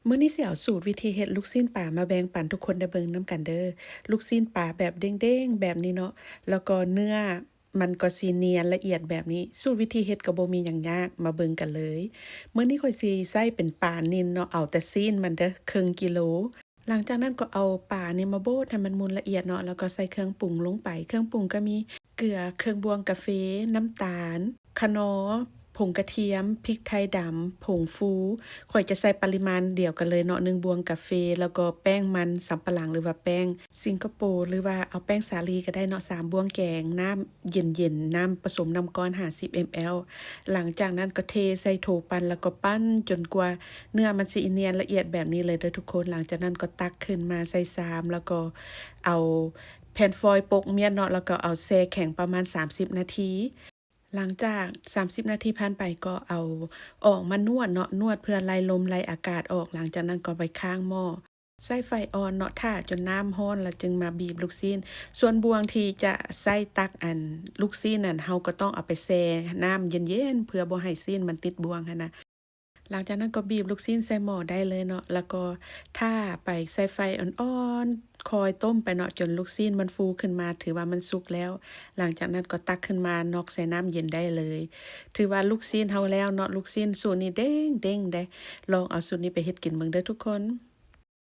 ມື້ນີ້ຊິເອົາສູດວິທີເຮັດລູກຊີ້ນປາມາແບ່ງປັນທຸກຄົນໄດ້ເບິ່ງນຳກັນເດີ້. ລູກຊີ້ນປາແບບເດ້ງໆແບບນີ້ເນາະ ແລ້ວກໍເນື້ອມັນກໍຊິນຽນລະອຽດແບບນີ້. ສູດວິທີເຮັດກໍບໍ່ມີຫຍັງຍາກ, ມາເບິ່ງກັນເລີຍ. ມື້ນີ້ຂ້ອຍຊິໃຊ້ເປັນປານິນເນາະ, ເອົາແຕ່ຊີ້ນມັນເດີ້, ເຄິ່ງກິໂລ. ຫຼັງຈາກນັ້ນກໍເອົາປານີ້ມາໂບດໃຫ້ມັນໝຸ່ນລະອຽດເນາະ, ແລ້ວກໍໃສ່ເຄື່ອງປຸງລົງໄປ. ເຄື່ອງປຸງກໍມີເກືອ, ເຄື່ອງບວງກາເຟ, ນ້ຳຕານ, ຂະໜໍ, ຜົງກະທຽມ, ພິກໄທດຳ, ຜົງຟູ. ຂ້ອຍຈະໃສ່ປະລິມານດຽວກັນເລີຍເນາະ, ໜຶ່ງບວງກາເຟ, ແລ້ວກໍແປ້ງມັນສຳປະຫຼັງ ຫຼືວ່າແປ້ງສິງກະໂປ ຫຼືວ່າເອົາແປ້ງສາລີກໍໄດ້ເນາະ, ສາມບວງແກງ, ນ້ຳເຢັນໆ, ນ້ຳປະສົມນ້ຳກ້ອນຫ້າສິບເອັມແອລ. ຫຼັງຈາກນັ້ນກໍເທໃສ່ໂຖປັ່ນ ແລ້ວກໍປັ້ນຈົນກວ່າເນື້ອມັນຊິນຽນລະອຽດແບບນີ້ເລີຍເດີ້ທຸກຄົນ. ຫຼັງຈາກນັ້ນກໍຕັກຂຶ້ນມາໃສ່ຊາມ ແລ້ວກໍເອົາແຜ່ນຟອຍປົກມ້ຽນເນາະ, ແລ້ວກໍເອົາແຊ່ແຂງປະມານສາມສິບນາທີ. ຫຼັງຈາກສາມສິບນາທີຜ່ານໄປ ກໍເອົາອອກມານວດເນາະ, ນວດເພື່ອໄລ່ລົມໄລ່ອາກາດອອກ. ຫຼັງຈາກນັ້ນກໍໄປຄ້າງໝໍ້, ໃຊ້ໄຟອ່ອນເນາະ, ຖ້າຈົນນ້ຳຮ້ອນ ແລ້ວຈຶ່ງມາບີບລູກຊີ້ນ. ສ່ວນບ່ວງທີ່ຈະໃຊ້ຕັກອັນລູກຊີ້ນນັ້ນ ເຮົາກໍຕ້ອງເອົາໄປແຊ່ນ້ຳເຢັນໆ ເພື່ອບໍ່ໃຫ້ຊີ້ນມັນຕິດບ່ວງຫັ້ນນະ. ຫຼັງຈາກນັ້ນກໍບີບລູກຊີ້ນໃສ່ໝໍ້ໄດ້ເລີຍເນາະ, ແລ້ວກໍຖ້າໄປໃສ່ໄຟອ່ອນໆ ຄອຍຕົ້ມໄປເນາະ ຈົນລູກຊີ້ນມັນຟູຂຶ້ນມາ ຖືວ່າມັນສຸກແລ້ວ. ຫຼັງຈາກນັ້ນກໍຕັກຂຶ້ນມານອກໃສ່ນ້ຳເຢັນໄດ້ເລີຍ. ຖືວ່າລູກຊີ້ນເຮົາແລ້ວເນາະ, ລູກຊີ້ນສູດນີ້ເດ້ງໆເດ້. ລອງເອົາສູດນີ້ໄປເຮັດກິນເບິ່ງເດີ້ທຸກຄົນ.